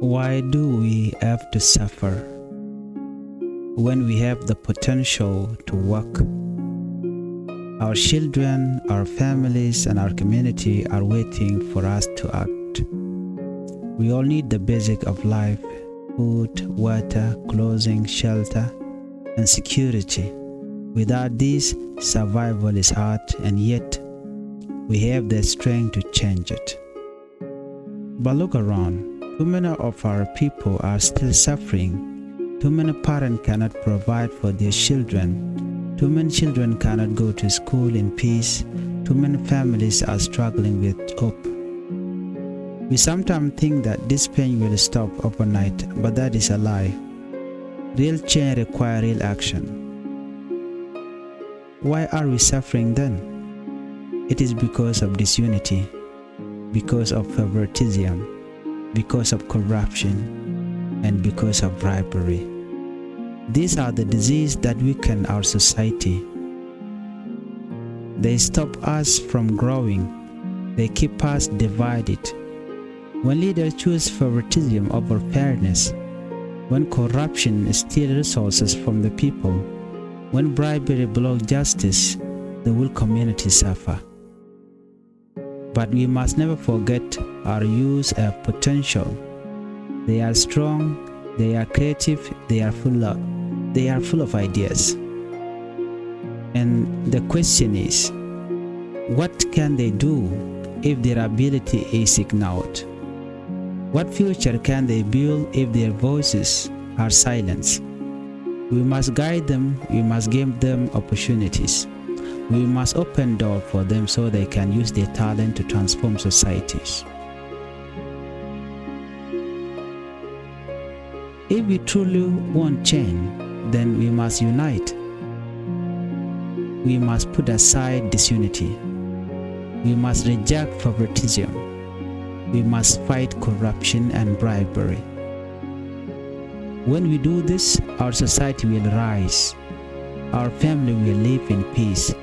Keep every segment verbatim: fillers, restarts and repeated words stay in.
Why do we have to suffer when we have the potential to work? Our children, our families, and our community are waiting for us to act. We all need the basic of life: food, water, clothing, shelter, and security. Without this, survival is hard, and yet we have the strength to change it. But look around. Too many of our people are still suffering. Too many parents cannot provide for their children. Too many children cannot go to school in peace. Too many families are struggling with hope. We sometimes think that this pain will stop overnight, but that is a lie. Real change requires real action. Why are we suffering then? It is because of disunity, because of favoritism, because of corruption, and because of bribery. These are the diseases that weaken our society. They stop us from growing. They keep us divided. When leaders choose favoritism over fairness, when corruption steals resources from the people, when bribery blocks justice, the whole community suffer. But we must never forget our youth have potential. They are strong, they are creative, they are full of, they are full of ideas. And the question is, what can they do if their ability is ignored? What future can they build if their voices are silenced? We must guide them, we must give them opportunities. We must open door for them so they can use their talent to transform societies. If we truly want change, then we must unite. We must put aside disunity. We must reject favoritism. We must fight corruption and bribery. When we do this, our society will rise. Our family will live in peace.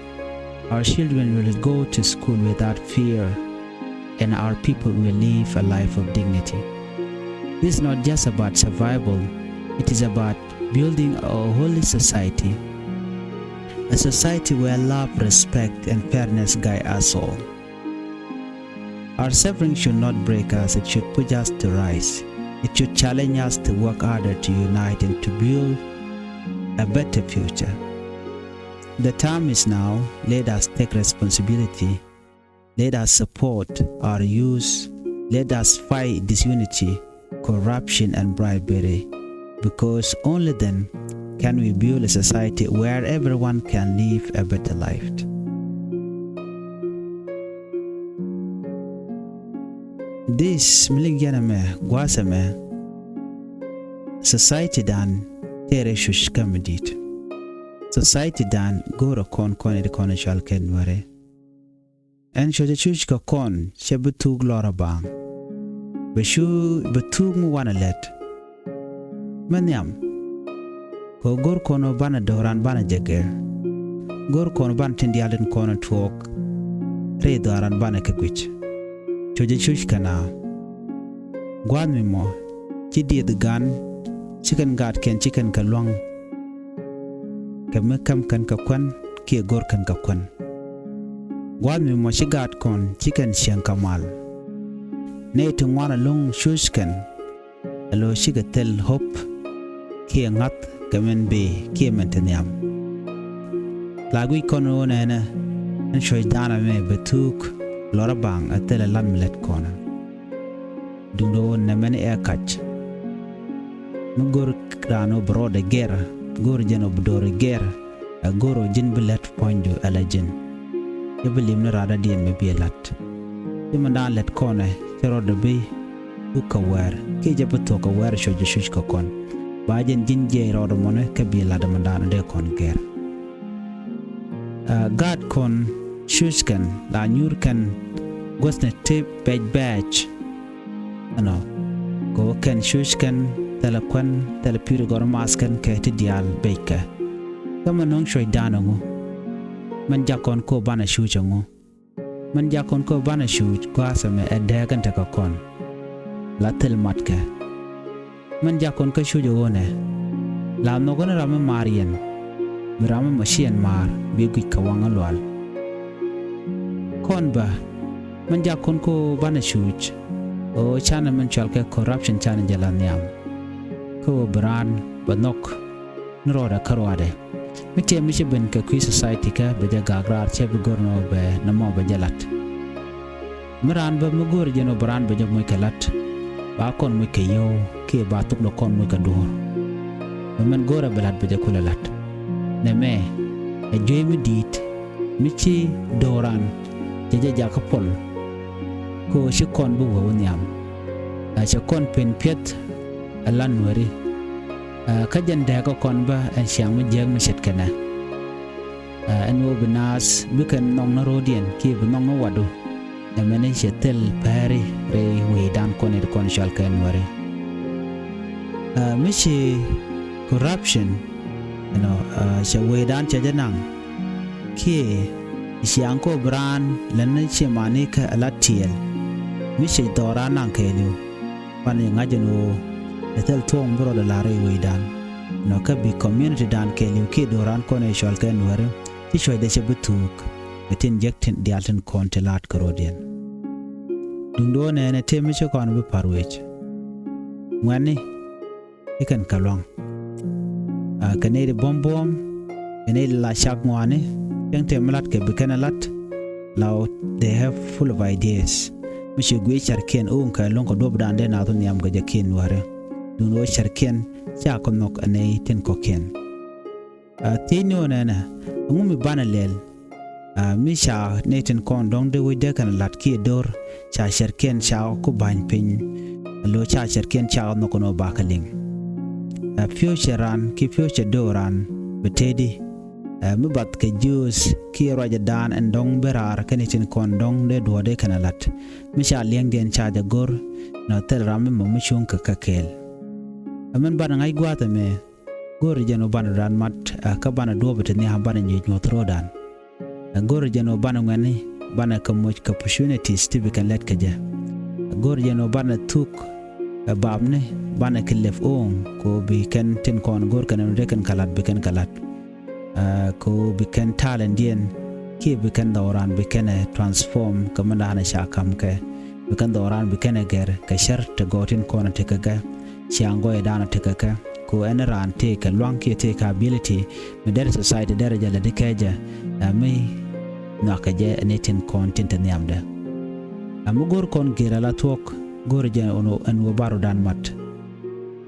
Our children will go to school without fear, and our people will live a life of dignity. This is not just about survival, it is about building a holy society, a society where love, respect, and fairness guide us all. Our suffering should not break us, it should push us to rise. It should challenge us to work harder, to unite, and to build a better future. The time is now. Let us take responsibility. Let us support our youth. Let us fight disunity, corruption, and bribery, because only then can we build a society where everyone can live a better life. This mi liŋ yɛn ɛmɛ gua̱a̱th ɛmɛ, society dan tëërɛ cuc kä mi di̱i̱t. Society dan go̱o̱rɛ kɔn kɔn i̱ di kɔn i̱ cual kɛ Nuäärɛ. Ɛn cuɔ̱cɛ cuc kɛ kɔn cɛ bi thuuk lɔrä baaŋ. Bɛ cu bɛ thuuk mi wanɛ lɛt. Mɛ nhiam. Kɛ go̱r kɔn banɛ do̱ran banɛ jɛ gɛr. Go̱r kɔn banɛ tin diaal tin kɔn tuɔɔk. Rɛy dhɔaran banɛ kɛ guic. Cuɔ̱cɛ cuc kɛ na. Gua̱a̱th mi mɔ ci dieth gan ci kɛn gaat kɛn ci kɛn kɛ lua̱ŋ. Kɛ mi käm kɛn kɛ kuän kiɛ go̱r kɛn kɛ kuän. Gua̱a̱th mi mɔ ci gaat kɔn ci kɛn cieŋ kɛ mal. Nɛy ti ŋuan ɛlɔ̱ŋ cuc kɛn. Ɛ lo̱ cikɛ thil ho̱p kiɛ ŋa̱th kɛ min bëë kiɛ min te nhiam. La guic kɔn ɣöö nɛnɛ ɛn cuɔ̱cdan ɛmɛ bɛ thuuk lɔrä baaŋ ɛ thilɛ lat mi lät kɔnä. Duundɛ ɣöö nɛmɛni ɛ kac. Mi go̱r raan ɣöö bi rɔɔdɛ gɛr, go̱r jɛn ɣöö bi do̱ri gɛr, ɛ go̱r ɣöö ji̱n bi lät puɔ̱nydu ɛ la ji̱n. Cɛ bi li̱em ni raadädiɛn mi bi ɛ la̱t. Ci mindan lät kɔnɛ cɛ rɔɔdɛ bi thuk kɛ wäär kiɛ cɛ bi thuɔ̱k kɛ wäär cuɔ̱cɛ cuc kɛ kɔn. Ba jɛn ji̱n jiɛc rɔɔdɛ mɔnɛ kä bi ɛ la̱t mindan dee kɔn gɛr. Ɛ gaat kɔn cuc kɛn la nyuur kɛn guäthnɛ ti bɛc bɛɛc. Ɛnɔ kɛ ɣöö kɛn cuc kɛn thilɛ kuän thilɛ pi̱i̱r gɔr math kɛn kɛ ti diaal beckɛ. Kä mɛ nöŋ cuɔ̱cdan ɛŋu? Mɛn jak kɔn ko̱o̱p banɛ cuc ɛŋu? Mɛn jak kɔn ko̱o̱p banɛ cuc gua̱a̱th ɛmɛ ɛ dääk ɛn tekɛ kɔn. La thil matkɛ. Min jak kɔn kä cuc ɛ ɣöö nɛ, la nhɔk ni ram mi maar yɛn, bi ram mi mɔ ci yɛn maar bi guic kɛ waŋ ɛ lual. Kɔn bä, min jak kɔn kä ɣöö banɛ cuc ɣöö canɛ min cual kɛ corruption canɛ jɛ la nhiam. Kä ɣöö bi raan bɛ nhɔk ni rɔɔdɛ kä ruaadɛ. Mi tiɛm mi ci ben kɛ kui̱ society kä bɛ jɛ gak raar cɛ bi gör ni ɣöö bɛ nɔmɔ bɛ jɛ lat. Mi raan bä mi go̱o̱ri jɛn ɣöö bɛ raan bɛ jɛ moc kɛ la̱t, ba kɔn moc kɛ yio̱w kiɛ ba thok lɔ kɔn moc kɛ duɔ̱ɔ̱r. Bɛ mɛn go̱o̱rɛ bɛ la̱t bɛ jɛ kulɛ la̱t. Nɛmɛ ɛ juey mi di̱i̱t mi ci do̱ran cɛ jɛ jakä pɔl. Kɛ ɣöö ci kɔn bi wee wä nhiam. Ɛ cɛ kɔn pen piɛth ɛ lan nuɛri. Ɛ kä jɛn dääkä kɔn bä ɛn ciaŋ mi jiääk mi ce̱tkɛ nɛ. Ɛ ɛn ɣöö bi naath bikɛ nhɔk ni ro̱o̱diɛn kiɛ bi nhɔk ni wadu. Ɛmɛni cɛ thil pɛri rɛy wecdan kɔn it kɔn cual kɛ nuɛri. Ɛ mi ci corruption, you know, ɛ cɛ wecdan cɛ jɛ naŋ kiɛ ciaŋ kɔ bi raan lɛn ni ci mani kä ala tiɛɛl. Mi cɛ dhɔran naŋ kɛɛliw. Pan i̱ ŋa̱c ɛn ɣöö ɛ thil thuɔ̱ɔ̱ŋ bi rɔɔdɛ la̱r rɛy wecdan. Nɔ kä bi community dan kɛɛliw kiɛ do̱ran kɔn ɛ cual kɛ nuɛri ci cuɔ̱cdɛ cɛ bi thuuk. Ɛ tin jek tin diaal tin kɔn ti la̱t kä ro̱diɛn. Duŋdu ɣän ɛn ɛ tëë mi ci kɔn bi pa̱r wec. Ŋuɛ̈tni i̱ kɛn kɛ lua̱ŋ. Ɛ kɛ nɛy ti buɔ̱m buɔ̱m, kɛ nɛy ti la cak ŋɔaani, cäŋ tëë mi la̱t kɛ bi kɛn ɛ la̱t. Law, they have full of ideas. Mi ci guic cärkiɛn ɣöö kɛ lo̱ŋ kɛ duɔ̱pdan dee naath wä nhiam kɛ jɛ kiɛn nuääri. Duŋni ɣöö cärkiɛn ca kɛ nhɔk ɛ nɛy tin kɔ̱kiɛn. Ɛ thiecni ɣöö nɛnɛ, ɛŋu mi banɛ lɛl? Ɛ mi ca nɛy tin kɔn dɔ̱ŋ dee wec dee kɛn la̱t kiɛ do̱r ca cärkiɛn ca ku ba̱ny piny. Ɛ lo̱ ca cärkiɛn ca nhɔk kɛn ɣöö bakɛ liŋ. Ɛ future ran kiɛ future do̱ran bi tëëdi. Ɛ mi bath kɛ jiööth kiɛ ruacdan ɛn dɔ̱ŋ bi raar kɛn i̱ tin kɔn dɔ̱ŋ dee duɔ̱ɔ̱r dee kɛn ɛ la̱t. Mi ca liɛŋdiɛn ca jɛ go̱r nɔ thil ram mi mɔ mi cuŋ kɛ kɛ kɛɛl. Ɛ min banɛ ŋa̱c gua̱a̱th ɛmɛ go̱o̱ri jɛn ɣöö banɛ do̱ran mat, ɛ kä banɛ duɔ̱ɔ̱p ti nhiam banɛ nyuc nyuɔ̱th ro̱o̱dan. Ɛ go̱o̱ri jɛn ɣöö banɛ ŋuɛ̈tni banɛ kɛ moc kɛ opportunities ti bi kɛn lɛt kɛ jɛ. Ɛ go̱o̱ri jɛn ɣöö banɛ thuk ɛ bapni banɛ kɛ lɛp ɣööŋ kɛ ɣöö bi kɛn tin kɔn go̱o̱r kɛn ɛn dee kɛn kɛ la̱t bi kɛn kɛ la̱t. Ɛ kɛ ɣöö bi kɛn talentdiɛn kiɛ bi kɛn dhɔran bi kɛn ɛ transform kɛ mi da̱a̱n ɛ ca ka̱m kɛ. Bi kɛn dhɔran bi kɛn ɛ gɛr kɛ cär ti gɔɔtin kɔn ɛ tekɛ kɛ. Ciaŋ gɔɔyɛ da̱a̱n ɛ tekɛ kɛ. Kɛ ɣöö ɛn raan tëëkɛ lua̱ŋ kiɛ tëëkɛ ability mi derɛ society derɛ jɛ lɛ di kɛ jɛ. Ɛ mi nhɔakɛ jɛ ɛ ni tin kɔn tin te nhiamdɛ. Ɛ mi go̱o̱r kɔn gir ala thuɔ̱k go̱o̱r jɛ ɛn ɣöö bar rɔ̱dan mat.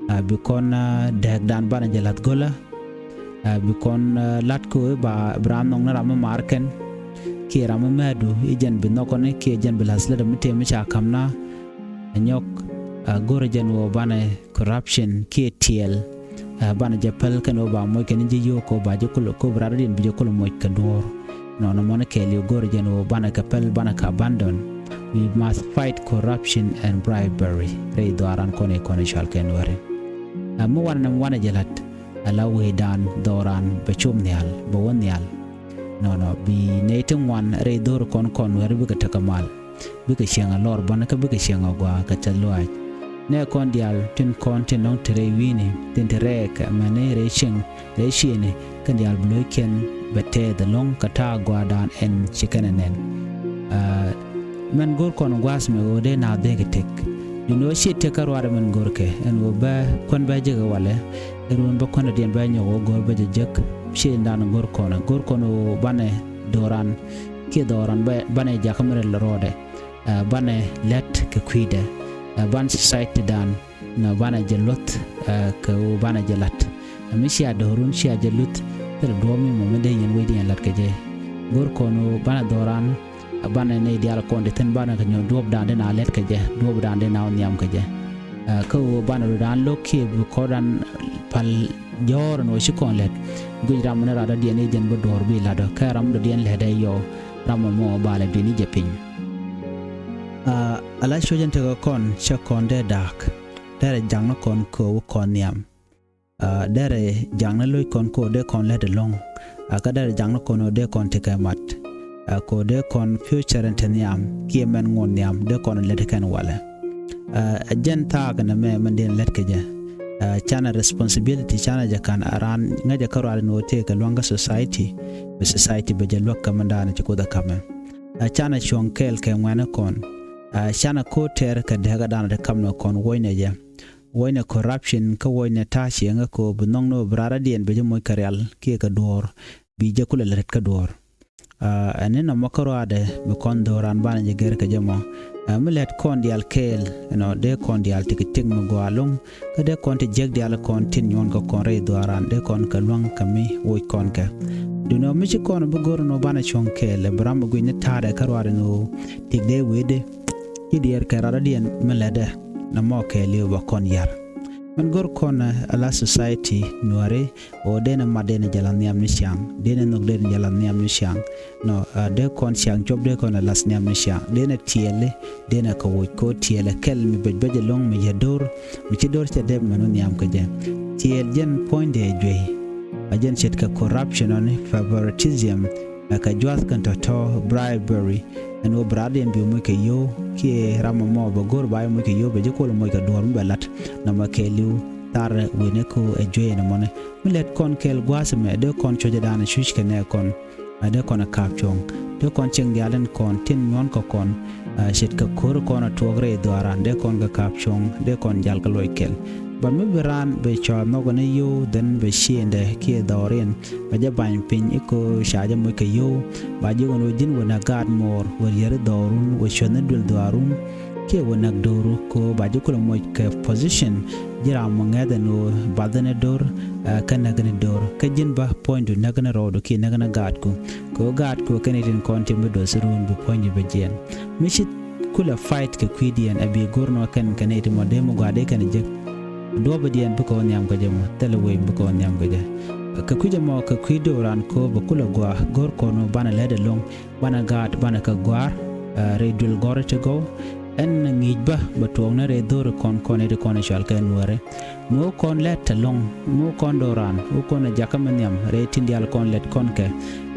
Ɛ bi kɔn, ɛ dääkdan banɛ jɛ la̱th go̱lä. Ɛ bi kɔn, ɛ la̱t kɛ ɣöö ba bi raan nhɔk ni ram mi maar kɛn kiɛ ram mi määdu i̱ jɛn bi nhɔkɔni kiɛ jɛn bi la̱th lätdä mi tëë mi ca ka̱m na. Ɛ nyɔk, ɛ go̱o̱r jɛn ɣöö banɛ corruption kiɛ tiɛɛl. Ɛ banɛ jɛ päl kɛn ɣöö ba moc kɛn ji̱ yio̱o̱k kɛ ɣöö ba jɛ kulɛ kɛ ɣöö bi rat rɔ̱diɛn bi jɛ kulɛ moc kɛ duɔ̱ɔ̱r. Nɔnɔ mɔni kɛɛliw go̱o̱r jɛn ɣöö banɛ kɛ päl banɛ kɛ abandon. We must fight corruption and bribery rɛy dhɔaran kɔn i̱ kɔn i̱ cual kɛn wääri. Ɛ mi wanɛ nɛm wanɛ jɛ la̱t. Ala wecdan dhɔran bɛ cop nhial bɛ wä nhial. Nɔnɔ bi nɛy ti ŋuan rɛy dho̱r kɔn kɔn wääri bikɛ tekɛ mal. Bikɛ cieŋ a lɔr bɔnɛ kä bikɛ cieŋ a gɔaa kɛ cɛ luaac. Nɛ kɔn diaal tin kɔn tin nɔŋ te rɛy wi̱i̱ni tin te rɛɛk amäni rɛy cieŋ rɛy ciëëni kɛn diaal bi lo̱ckiɛn bɛ tɛɛth ɛlɔ̱ŋ kɛ ta̱a̱ gɔaadan ɛn ci kɛn ɛ nɛn. Ɛ mɛn go̱r kɔn gua̱a̱th mɛ ɣöö dee naath dee kɛ tëk. Duundɛ ɣöö ciɛ tëk kä ruaadɛ mɛn go̱r kɛ ɛn ɣöö bä kuän bä jek ɛ walɛ. Ɛ ruun bä kuän dɔ̱diɛn bä nyɔk ɣöö go̱r bä jɛ jek. Ciɛ indan go̱r kɔn ɛ go̱r kɔn ɣöö banɛ do̱ran kiɛ dhɔran bä banɛ jakä mi rɛl rɔɔdɛ. Ɛ banɛ lɛt kɛ kui̱dɛ. Ɛ ban society dan nɔ banɛ jɛ luth. Ɛ kɛ ɣöö banɛ jɛ la̱t. Ɛ mi cia do̱run cia jɛ luth thilɛ duɔ̱ɔ̱p mi mɔ mi dee yɛn wecdiɛn la̱t kɛ jɛ. Go̱r kɔn ɣöö banɛ dhɔran. Ɛ banɛ nɛy diaal kɔn ti thi̱n banɛ kɛ nyɔk duɔ̱ɔ̱pdan dee na lɛt kɛ jɛ duɔ̱ɔ̱pdan dee na wä nhiam kɛ jɛ. Ɛ kä ɣöö banɛ rɔ̱dan lo̱k kiɛ bi kɔ̱dan pal jɔ̱ɔ̱r ɛn ɣöö ci kɔn lɛt. Guic ram ni rat dɔ̱diɛn i̱ jɛn bi duɔ̱ɔ̱r bi la̱t ɔ kɛ ram dɔ̱diɛn lɛt ɛ yɔ ram ɛmɔ ba lɛ dui̱n i̱ jɛ piny. Ɛ ala cuɔ̱c ɛn tekɛ kɔn cɛ kɔn dee da̱a̱k. Derɛ ja̱ŋ ni kɔn kööw kɔn nhiam. Ɛ derɛ ja̱ŋ ni lo̱c kɔn kööw dee kɔn lɛt ɛlɔ̱ŋ. Ɛ kä derɛ ja̱ŋ ni kɔn ɣöö dee kɔn tekɛ mat. Ɛ kööw dee kɔn future ɛn te nhiam kiɛ mɛn ŋuɔ̱t nhiam dee kɔn lɛt kɛn walɛ. Ɛ jɛn thaak ɛn ɛmɛ mɛn diɛn lɛt kɛ jɛ. Ɛ canɛ responsibility, canɛ jɛ ka̱n a raan ŋäcɛ kä ruaadɛ ni ɣöö tëëkɛ lua̱ŋ kä society. Bɛ society bɛ jɛ luäk kɛ mɛn daanɛ ci Kuoth ɛ ka̱mɛ. Ɛ canɛ cuɔ̱ŋ kɛɛl kɛ ŋuɛ̈ni kɔn. Ɛ canɛ ko̱o̱t tɛɛr kɛ dääkä daanɛ ti ka̱m ni kɔn wuɔ̱cnɛ jɛ. Wuɔ̱cnɛ corruption kä wuɔ̱cnɛ ta̱a̱ cieŋä kɛ ɣöö bi nhɔŋni ɣöö bi raaradiɛn bɛ jɛ moc kɛ rial kiɛ kɛ duɔ̱ɔ̱r. Bi jɛ kulɛ lät kä duɔ̱ɔ̱r. Ɛ ni nɔmɔ kä ruaadɛ bi kɔn dho̱ran banɛ jɛ gɛr kɛ jɛ mɔ. Ɛ mi lɛt kɔn diaal kɛɛl ɛnɔ dee kɔn diaal ti kɛ cik mi gɔaa lo̱ŋ. Kä dee kɔn ti jiäk diaal kɔn tin nyuɔn kɛ kɔn rɛy dhuaaran dee kɔn kɛ luäŋ kɛ mi woc kɔn kɛ. Duundɛ ɔ mi ci kɔn bi go̱r ɛnɔ banɛ cuɔ̱ŋ kɛɛl ɛ bi ram mi gui̱c ni ta̱a̱dɛ kä ruaadɛ ni ɣöö tik dee wetdɛ. Ci diɛɛr kɛ raaradiɛn mi lɛtdɛ nɔmɔ kɛɛliw ba kɔn yar. Mɛn go̱r kɔn ɛ la society nuääri. Ɣöö denɛ mat denɛ jɛ la nhiam ni ciaŋ, denɛ nhök denɛ jɛ la nhiam ni ciaŋ. Nɔ, dee kɔn ciaŋ cuɔp dee kɔn ɛ la̱th nhiam ni ciaŋ, denɛ tiɛɛli, denɛ kɛ woc kɛ ɣöö tiɛɛlɛ kɛl mi bɛc bɛc ɛlɔ̱ŋ mi yɛ do̱r, mi ci do̱r cɛ dee mɛn wä nhiam kɛ jɛ. Tiɛɛl jɛn puɔ̱nydɛ ɛ juey. A jɛn ce̱tkɛ corruption ɔni, favoritism, ɛ kɛ jua̱th kɛn tɔ̱tɔ̱, bribery. Ɛn ɣöö bi raardiɛn bi moc kɛ yio̱w kiɛ ram ɛmɔ bɛ go̱r ba moc kɛ yio̱w bɛ ji̱ kuɔl moc kɛ duɔ̱ɔ̱r mi bɛ la̱t. Nɔmɔ kɛɛliw thar wi̱ni ku ɛ juey ɛn ɛmɔni. Mi lɛt kɔn kɛɛl gua̱a̱th ɛmɛ dee kɔn cuɔ̱cɛ da̱a̱n cuc kɛ nɛɛ kɔn. Ɛ dee kɔn ɛ ka̱a̱p cuɔ̱ŋ dee kɔn cieŋ diaal in kɔn tin nyuɔ̱n kɛ kɔn. Ɛ ce̱tkɛ ko̱r kɔn ɛ tuɔɔk rɛy dhuaaran dee kɔn kɛ ka̱a̱p cuɔ̱ŋ dee kɔn jal kɛ loc kɛl. But mi bi raan bɛ cɔath nhɔk ɛn ɛ yio̱w dhɛn bɛ ciëëndɛ kiɛ dhɔriɛn. Bɛ jɛ ba̱ny piny i̱ ko̱ ca jɛ moc kɛ yio̱w. Ba ji̱ ɣän wä ji̱n wä nɛ gaat mo̱o̱r wä yäri dhɔrun wä cuäthni duël dhuaarun. Kiɛ wä näk do̱ru ko̱ ba ji̱ kulɛ moc kɛ position. Ji̱ ram mɔ ŋɛth ɛn ɣöö bath ɛn ɛ do̱r. Kä näk ɛn ɛ do̱r kä ji̱n bä puɔ̱nydu näk ɛn ɛ rɔɔdu kiɛ näk ɛn ɛ gaatku. Kɛ ɣöö gaatku kɛn itin kɔn ti mi do̱th run bi puɔ̱nydu bɛ jiɛn. Mi ci kulɛ fight kɛ kui̱diɛn ɛ bi go̱r nɔ kɛn kɛ nɛy ti mɔ dee mi gua̱a̱r dee kɛn jek. Duɔ̱ɔ̱pdiɛn bikɛ wä nhiam kɛ jɛ mɔ thilɛ wec bikɛ wä nhiam kɛ jɛ. Kɛ kui̱c ɛmɔ kɛ kui̱ do̱ran ko̱o̱p ɛ kulɛ gua̱a̱ go̱r kɔn banɛ lɛt ɛlɔ̱ŋ. Banɛ gaat banɛ kɛ gua̱a̱r rɛy duël gɔ̱rä ti gɔw. Ɛn ŋi̱i̱c bä bɛ tuɔɔkni rɛy dho̱ri kɔn kɔn iti kɔn ɛ cual kɛ nuääri. Mi wä kɔn lɛt ɛlɔ̱ŋ mi wä kɔn do̱ran wä kɔn ɛ jakä mi nhiam rɛy tin diaal kɔn lɛt kɔn kɛ.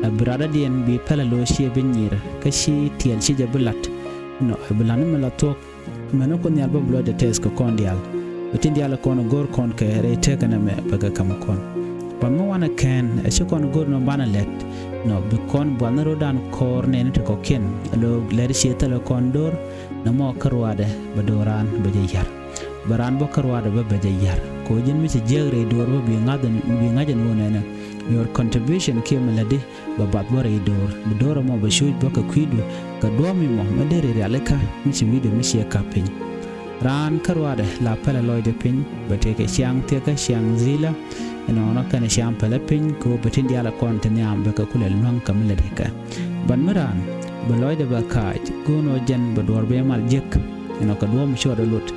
Ɛ bi radädiɛn bi pɛlɛ lo̱o̱ ciɛ bi nyir kä ci tiɛɛl ci jɛ bi la̱t. Nɔ ɛ bi la̱t ni mi la thuɔ̱k. Mɛn ni kun nhial bä bi lɔcdɛ tɛth kɛ kɔn diaal. Bi tin diaal kɔn go̱r kɔn kɛ rɛy tekɛ nɛmɛ bɛ kɛ ka̱m kɔn. Bä mi wanɛ kɛn ɛ ci kɔn go̱r nɔ banɛ lɛt. Nɔ bi kɔn buath ni ro̱dan kɔɔr nɛɛni ti kɔ̱kiɛn alo lɛt cië thilɛ kɔn do̱r. Nɔmɔ kä ruaadɛ bɛ do̱ran bɛ jɛ ya̱r. Bɛ raan bä kä ruaadɛ bä bɛ jɛ ya̱r kɛ ɣöö ji̱n mi ci jiäk rɛy do̱r bä bi ŋa̱c ɛn ɣöö nɛnɛ. Your contribution kiɛ mi lätdi bɛ bath bä rɛy do̱r bi do̱r ɛmɔ bɛ cuuc bä kɛ kui̱du. Kɛ duɔ̱ɔ̱p mi mɔ mi deri rialikä mi ci wi̱cdɛ mi ciɛ ka̱p piny. Raan kä ruaadɛ la pɛlɛ lɔcdɛ piny bɛ tëëkɛ ciaŋ thiäkä ciaŋ dhilä. Ɛnɔnɔ kɛnɛ ciaŋ pɛlɛ piny kɛ ɣöö bɛ tin diaal ɛ kɔn ti nhiam bɛ kɛ kulɛ luäŋ kɛ mi lätdi kɛ. Bän mi raan bɛ lɔcdɛ bɛ kaac go̱o̱n ɣöö jɛn bɛ duɔ̱ɔ̱r bɛ mal jiäk. Ɛnɔ kɛ duɔ̱ɔ̱p mi cuɔt ɛ lot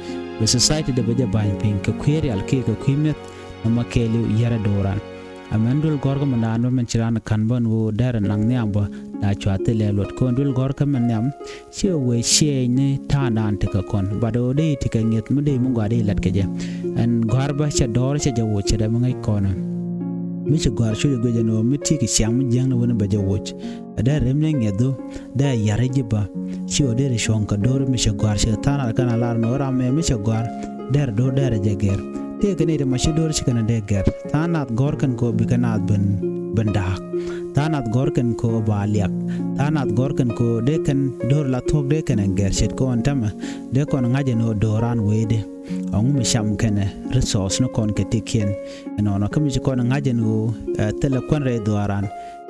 bɛ society dɛ bɛ jɛ ba̱ny piny kɛ kui̱ rial kiɛ kɛ kui̱ mi̱eth. Nɔmɔ kɛɛliw yɛrɛ do̱ran. Amäni duel gɔ̱rkä mi naan bä min ci raan ka̱n bä ni ɣöö dɛrɛ naŋ nhiam bä. La cua thilɛ luɔt kɔn duel gɔ̱rkä min nhiam. Ci ɣöö wëë ciɛɛc ni ta̱a̱ŋdan tekɛ kɔn bat ɣöö dee tekɛ ŋi̱eth mi dee mi gɔaa dee la̱t kɛ jɛ. Ɛn gɔ̱a̱r bä cɛ dɔɔr cɛ jɛ woc cɛ dee mi ŋäc kɔn. Mi ci gɔ̱a̱r cuc ɛ guic ɛn ɣöö mi ti̱i̱ kɛ ciaŋ mi jiäkni wen bɛ jɛ woc. Ɛ dee rem ni ŋiɛthu dee a yar i̱ ji̱ bä. Ci ɣöö dee ri cuɔ̱ŋ kɛ do̱r mi cɛ gɔ̱a̱r cɛ tha̱a̱ŋ nath kɛn a lar ni ɣöö ram ɛ mi cɛ gɔ̱a̱r. Dee ri do̱r dee ri jɛ gɛr. Tëëkɛ nɛy ti ma ci do̱r ci kɛn a dee gɛr. Tha̱a̱ŋ nath gɔ̱r kɛn kɛ ɣöö bikɛ naath ben ben da̱a̱k. Tha̱a̱ŋ nath gɔ̱r kɛn kɛ ɣöö ba liak. Tha̱a̱ŋ nath gɔ̱r kɛn kɛ ɣöö dee kɛn do̱r la thuɔ̱k dee kɛn a gɛr ce̱tkɛ ɣöö ɛn tämɛ. Dee kɔn ŋa̱c ɛn ɣöö do̱ran weecdɛ. Ɛŋu mi cam kɛnɛ resource ni kɔn kɛ tikiɛn. Ɛnɔnɔ kä mi ci kɔn ŋa̱c ɛn ɣöö ɛ thilɛ kuän rɛy dhuaaran.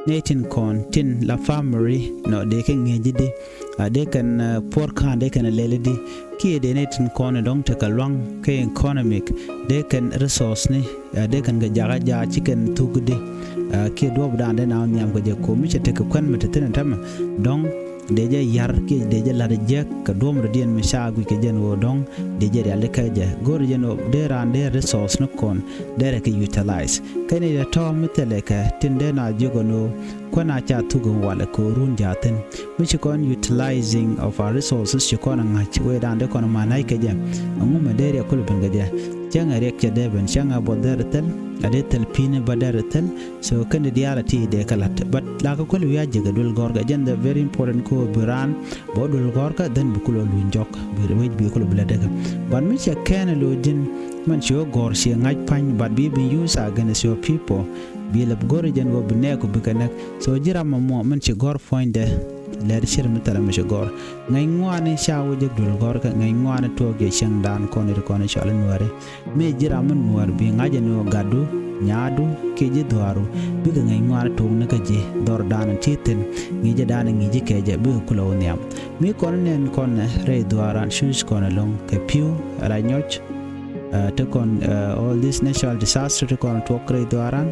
Nɛy tin kɔn tin la family nɔ dee kɛ ŋi̱eec i̱di. A dee kɛn puɔr ka̱a̱n dee kɛn lɛl i̱di. Kiɛ dee nɛy tin kɔn dɔ̱ŋ tekɛ lua̱ŋ kɛ economic dee kɛn resource ni. A dee kɛn kɛ jakä jaak ci kɛn thuk i̱di. A kiɛ duɔ̱ɔ̱pdan dee na nhiam kɛ jɛ ko̱mi cɛ tekɛ kuän mi te thi̱n ɛn tämɛ dɔ̱ŋ. Dee jɛ yar kiɛ dee jɛ la̱t jiäk kɛ duɔ̱ɔ̱p mi dɔ̱diɛn mi ca guic kɛ jɛn ɣöö dɔ̱ŋ. Dee jɛ rial ikä jɛ go̱o̱r jɛn ɣöö dee raan dee resource ni kɔn dee rɛ kɛ utilize. Kɛn i̱ dee tɔ̱ mi thilɛ kɛ tin dee na jiök ɛn ɣöö kuän a ca thuk in walɛ kɛ ɣöö run jaathin. Mi ci kɔn utilizing of our resources ci kɔn a ŋa̱c wee daan dee kɔn a man na̱c kɛ jɛ. Ɛŋu mɛ dee riɛk kulɛ ben kɛ jɛ. Cäŋɛ riɛk cɛ dee ben cäŋɛ buɔth dee rɛ thil. A dee thil pi̱n i̱ bä dee rɛ thil. So kɛn di diaal a ti dee kä la̱t. But la kä kuäl wi̱i̱ a jek a duel gɔ̱rkä jɛn the very important ko bi raan. Bä duel gɔ̱rkä then bi kulɛ luny jɔk bi wec bi kulɛ bi lɛ dekä. But mi cɛ kɛn a lo̱o̱ ji̱n. Mɛn ci wä gɔ̱r ci ŋa̱c pa̱ny, but bi bi use against your people. Bi lɛ bi go̱r jɛn wä bi nɛɛk ku bi kɛ näk. So ji̱ ram mɔ mɔ mɛn ci gɔ̱r puɔ̱nydɛ. Lɛr cir mi thɛlɛ mi ci gɔ̱r. Ŋäc ŋuani ca wä jek dul gɔ̱r kɛ ŋäc ŋuani tuɔɔk jɛ cieŋdan kɔn i̱ ti kɔn i̱ cɔal i̱ nuääri. Mëë ji̱ ram mi nuäär bi ŋa̱c ɛn ɣöö gatdu, nyaadu kiɛ ji̱ dhuaaru bikɛ ŋäc ŋuani tuɔɔk ni kä ji̱ dhɔrdan ti thi̱n. Ŋi̱i̱cɛ dan ŋi̱i̱ci kɛ jɛ bikɛ kulɛ wä nhiam. Mi kɔn nɛn kɔn rɛy dhuaaran cuc kɔn ɛlɔ̱ŋ kɛ pi̱w ala nyɔc. Ti kɔn all this natural disaster ti kɔn tuɔk rɛy dhuaaran.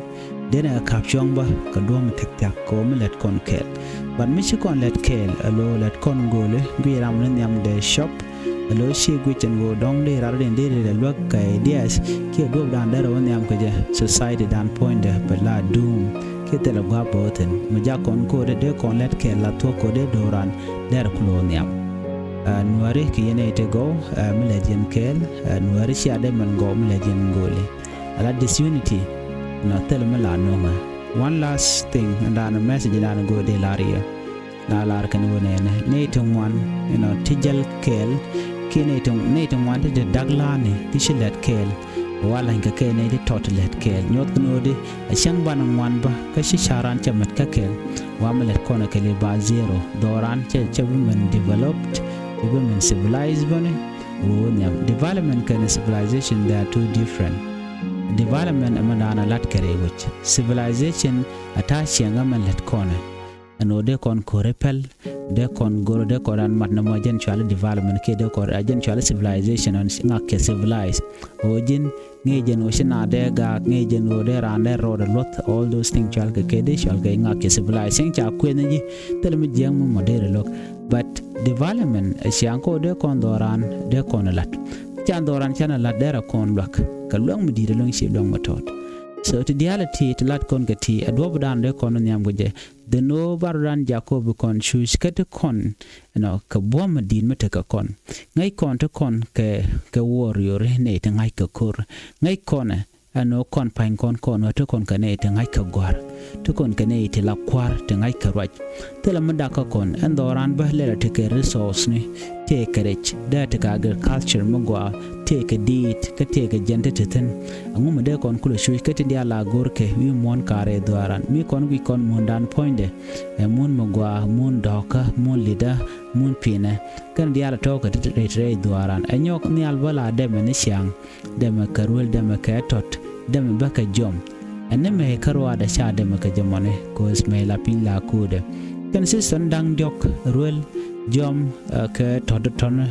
Denɛ kap cuɔ̱ŋ bä kɛ duɔ̱m thiak thiak kɛ ɣöö mi lät kɔn kɛɛl. But mi ci kɔn lät kɛɛl ɛ lo̱o̱ lät kɔn gööli guic ram ni nhiam dee cɔp. Ɛ lo̱o̱ ci guic ɛn ɣöö dɔ̱ŋ dee rar den dee ri lɛ luäk kɛ ideas kiɛ duɔ̱ɔ̱pdan dee rɛ wä nhiam kɛ jɛ society dan puɔ̱nydɛ bɛ la duum. Kiɛ thilɛ gua̱a̱p bä wä thi̱n mi jak kɔn ko̱o̱dɛ dee kɔn lät kɛɛl la thuɔ̱k ko̱o̱dɛ do̱ran dee rɛ kulɛ wä nhiam. Nuääri kɛ yɛn ɛ ti gɔw mi lät yɛn kɛɛl. Nuääri cia dee mɛn gɔw mi lät yɛn gööli. Ala disunity nɔ thil mi la no̱ŋɛ. One last thing ɛn daanɛ message daanɛ go̱o̱r dee lar yɛ. La lar kɛn wä nɛɛnɛ nɛy ti ŋuan inɔ ti jäl kɛɛl. Kiɛ nɛy ti ŋuan ti ti dak la̱a̱ni ti ci lät kɛɛl. Wa la̱ny kɛ kɛ nɛy ti tɔt lät kɛɛl nyuɔth kɛn wä di. A cäŋ banɛ ŋuan bä kä ci ca̱ran cɛ mɛt kä kɛɛl. Wa mi lät kɔnɛ kɛ li ba zero dhɔran cɛ cɛ bi mɛn developed. Cɛ bi mɛn civilized bäni. Wä nhiam development kɛnɛ civilization they are two different. Development ɛmɛ daanɛ lat kɛ rɛy wec. Civilization a ta̱a̱ ciɛŋ ɛmɛ lät kɔnɛ. Ɛn ɣöö dee kɔn ko̱ri pɛl dee kɔn go̱r dee kɔn ran mat nɔmɔ jɛn cuali development kiɛ dee kɔn a jɛn cuali civilization ɔn ŋak kɛ civilize. Ɣöö ji̱n ŋi̱i̱c jɛn ɣöö ci na dee gaak ŋi̱i̱c jɛn ɣöö dee raan dee rɔɔdɛ luɔth all those things cual kɛ kɛ dee cual kɛ ŋak kɛ civilization ca kueth ni ji̱. Thil mi jiɛŋ mi mɔ dee rɛ lo̱k. But development ɛ ciaŋ kɔ dee kɔn dhɔran dee kɔn lat. Can dhɔran can lat dee rɛ kɔn luak kɛ luäŋ mi di̱i̱t luäŋ ci luäŋ mi tɔt. So ti diaal ti ti lat kɔn kɛ ti ɛ duɔp dan dee kɔn nhiam kɛ jɛ. Dhen ɣöö bar dan Jakob kɔn cuc kä ti kɔn ɛnɔ kɛ buɔ̱m mi di̱i̱t mi tekɛ kɔn. Ŋäc kɔn ti kɔn kɛ kɛ warrior nɛy ti ŋa̱c kɛ ko̱r. Ŋäc kɔn ɛ Ɛn ɣöö kɔn pa̱ny kɔn kɔn ɣöö ti kɔn kɛ nɛy ti ŋa̱c kɛ gɔ̱a̱r. Ti kɔn kɛ nɛy ti la kua̱r ti ŋa̱c kɛ ruac. Thilɛ mi dakä kɔn ɛn dhɔran bä lɛlɛ ti kɛ resource ni. Tëë kɛ rɛc dee ti kɛ agriculture mi gɔaa tëë kɛ diit kä tëë kɛ jɛn ti ti thi̱n. Ɛŋu mi dee kɔn kulɛ cuc kä ti diaal la go̱r kɛ wi̱i̱ muɔ̱ɔ̱n kaarɛ dhɔran mi kɔn guic kɔn muɔ̱ɔ̱ndan puɔ̱nydɛ. Ɛ muɔ̱ɔ̱n mi gɔaa muɔ̱ɔ̱n dɔ̱kä muɔ̱ɔ̱n li̱dä muɔ̱ɔ̱n pi̱nɛ. Kɛn diaal tɔ̱ kɛ ti rɛc rɛc dhɔran ɛ nyɔk nhial bä la dɛmɛ ni ciaŋ. Dɛmɛ kɛ ruel dɛmɛ kɛ tɔt dɛmɛ bä kɛ jɔm. Ɛn ni mɛ kä ruaadɛ ca dɛmɛ kɛ jɛ mɔni ko̱o̱s mɛ la piny la ko̱o̱dɛ. Kɛn system da̱ŋ diɔ̱k ruel jɔm kɛ tɔt tɔn.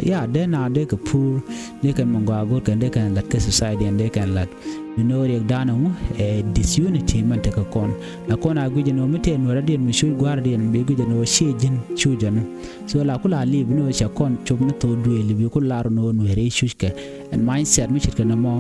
Ya dee na dee kɛ pur dee kɛn mɛ gɔaa go̱r kɛn dee kɛn lat kɛ society ɛn dee kɛn lat. Mi no̱o̱ riɛk da̱a̱n ɛŋu ɛ disunity mɛn tekɛ kɔn. La kɔn a guic ɛn ɣöö mi tëë nuɛrä diɛn mi cuc gua̱a̱r diɛn bi guic ɛn ɣöö ciɛ ji̱n cuc ɛn. So la ku la li̱i̱p ni ɣöö cɛ kɔn cop ni thok duëël bi ku lar ni ɣöö nuɛɛr i̱ cuckɛ. Ɛn mindset mi ce̱tkɛ nɔmɔ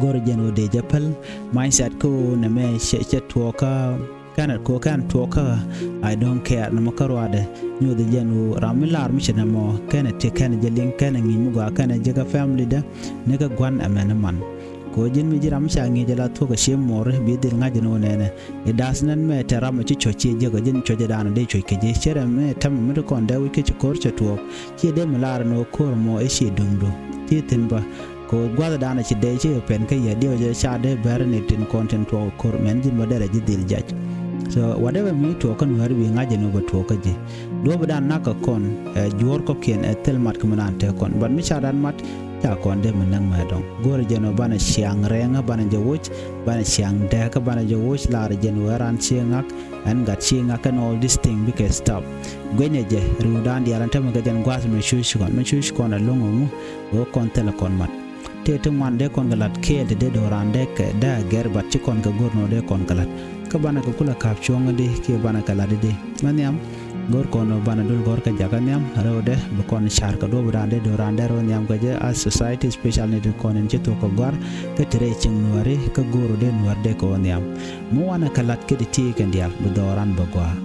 go̱r jɛn ɣöö dee jɛ päl. Mindset kä ɣöö nɛmɛ cɛ tuɔɔkä kɛnɛ ko kɛn tuɔɔkä. I don't care nɔmɔ kä ruaadɛ. Nyothɛ jɛn ɣöö ram mi lar mi ce̱t nɛmɔ kɛnɛ ti kɛnɛ jɛ liŋ kɛnɛ ŋi̱i̱c mi gɔaa kɛnɛ jɛ kä family dä. Ni kä gua̱n ɛmɛn man. Kɛ ɣöö ji̱n mi ji̱ ram mi ca ŋi̱i̱c ala thuɔ̱k a cie muɔɔri bi dhil ŋa̱c ɛn ɣöö nɛnɛ. It does not matter ram mi ci cuɔ̱c cie jiäk ɛ ji̱n cuɔ̱cɛ daanɔ dee cuɔ̱c kɛ ji̱ cɛ rɛm mi tɛm mi ti kɔn dee wi̱c kä ci ko̱r cɛ tuɔɔk. Ciɛ dee mi laar ɛn ɣöö ko̱r mɔ ɛ cie duŋdu ti thi̱n bä. Kɛ ɣöö gua̱th daanɔ ci dee ci kɛ pɛn kä yɛ diɛw jɛ ca dee bɛr ni tin kɔn tin tuɔɔk ko̱r mɛn ji̱n bä derɛ ji̱ dhil jac. So whatever mi tuɔɔk kä nuääri bi ŋa̱c ɛn ɣöö bɛ tuɔɔk kä ji̱. Duɔ̱ɔ̱p dan nak kɛ kɔn ɛ juɔ̱ɔ̱r kɔ̱kiɛn ɛ thil mat kɛ mi naan te kɔn but mi ca dan mat. Ca kɔn dee mi näk mɛ dɔ̱ŋ go̱rɛ jɛn ɣöö banɛ ciaŋ rɛɛŋä banɛ jɛ woc. Banɛ ciaŋ dɛɛkä banɛ jɛ woc laarɛ jɛn ɣöö ɛ ran cie ŋak. Ɛn gat cie ŋak kɛn all this thing bikɛ stop. Guinyɛ jɛ ri̱wdan diaal ɛn tämɛ kɛ jɛn gua̱a̱th mɛ cuc kɔn mɛ cuc kɔn ɛ lo̱ŋ ɛŋu. Ɣöö kɔn thilɛ kɔn mat. Tëë ti ŋuan dee kɔn kɛ la̱t kɛɛl ti dee do̱ran dee kɛ dee a gɛr bat ci kɔn kɛ go̱r nɔ dee kɔn kɛ la̱t. Kä banɛ kɛ kulɛ ka̱p cuɔ̱ŋädi kiɛ banɛ kɛ la̱tdi dee mɛ nhiam. Go̱r kɔn banɛ dul gɔ̱r kɛ jakä nhiam rɛwdɛ bi kɔn ca̱r kɛ duɔ̱p randɛ do̱r randɛ rɛw nhiam kɛ jɛ a society special ni ti kɔn in ci thok kɛ gɔ̱a̱r. Kä ti rɛy cieŋ nuääri kä go̱r dee nuäär dee kɛ wä nhiam. Mi wanɛ kɛ la̱t kä ti ti kɛn diaal bi dhɔran bɛ gɔaa.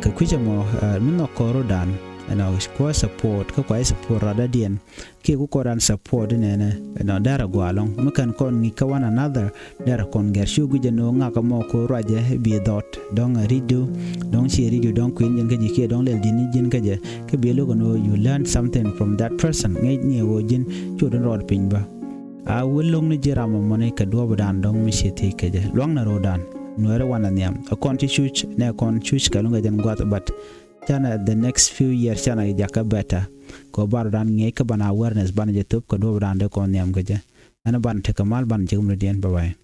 Kɛ kui̱cɛ mɔ mi nhɔk kɔɔru dan ɛnɔ kuä support kä kuay support radä diɛn. Kiɛ ku kɔn ran support inɛnɛ ɛnɔ dɛrɛ gɔaa lɔŋ mi kɛn kɔn ŋi̱c kä one another. Dɛrɛ kɔn gɛr cu guic ɛn ɣöö ŋakä mɔ ko̱ ruacɛ bi dhɔt dɔ̱ŋ ɛ ri̱cdu. Dɔ̱ŋ ciɛ ri̱cdu dɔ̱ŋ kui̱n ji̱n kä ji̱ kiɛ dɔ̱ŋ lɛl di̱n ni ji̱n kä jɛ kä bi lo̱k ɛn ɣöö you learn something from that person ŋi̱c ni ɛ ɣöö ji̱n cu dun rɔɔd piny bä. A wä lo̱ŋ ni ji̱ ram ɛmɔ ni kɛ duɔ̱ɔ̱p dan dɔ̱ŋ mi ci thiec kɛ jɛ luaŋnɛ ro̱o̱dan. Nuɛɛri wanɛ nhiam ɛ kɔn ci cuc nɛ kɔn cuc kɛ luŋ kɛ jɛn gua̱th, but canɛ the next few years canɛ jakä better. Kɛ ɣöö bar ro̱o̱dan ŋi̱eec kä banɛ awareness banɛ jɛ thöp kɛ duɔ̱ɔ̱p dan dee kɔn nhiam kɛ jɛ. Ɛn banɛ tekɛ mal banɛ jek mi rɔ̱diɛn, bye bye.